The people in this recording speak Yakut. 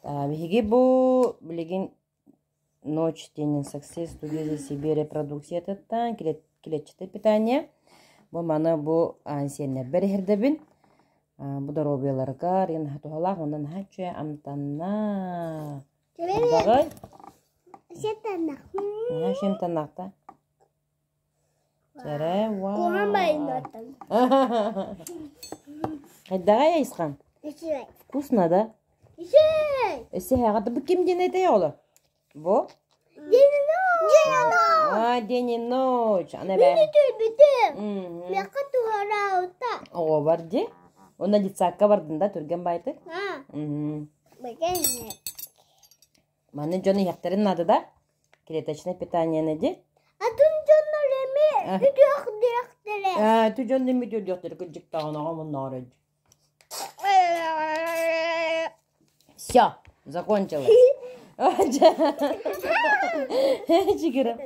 Биһиги бу билигин Ночь диэн Success Studio себе репродукциятыттан клетчатое питание. Бу маны бу сиэннэрбэр иһэрдэбин. Бу доруобуйаларыгар наһаа туһалаах уонна наһаа үчүгэй амтаннаах. Хайдаҕый? Наһаа үчүгэй амтаннаах да? Чэрэ, вау. Хайдаҕый Айысхан? Вкусно, да? Өссө эһэҕэ бу ким диэн этэй оҕолор? Бу? А, день и ночь. Ана бэ. Миэхэ туһараабыта. Оҕо бар дии. Онно детсадка бардын да түргэн байтык. Маны дьон иһэхтэрин наада да? Клеточное питание ди. Атын дьоннор эмиэ үтүөх диэхтэрэ. Аа, ити дьон эмиэ үтүөх кырдьыктаҕын оҕо мунноор Все, закончилось. Чигирим.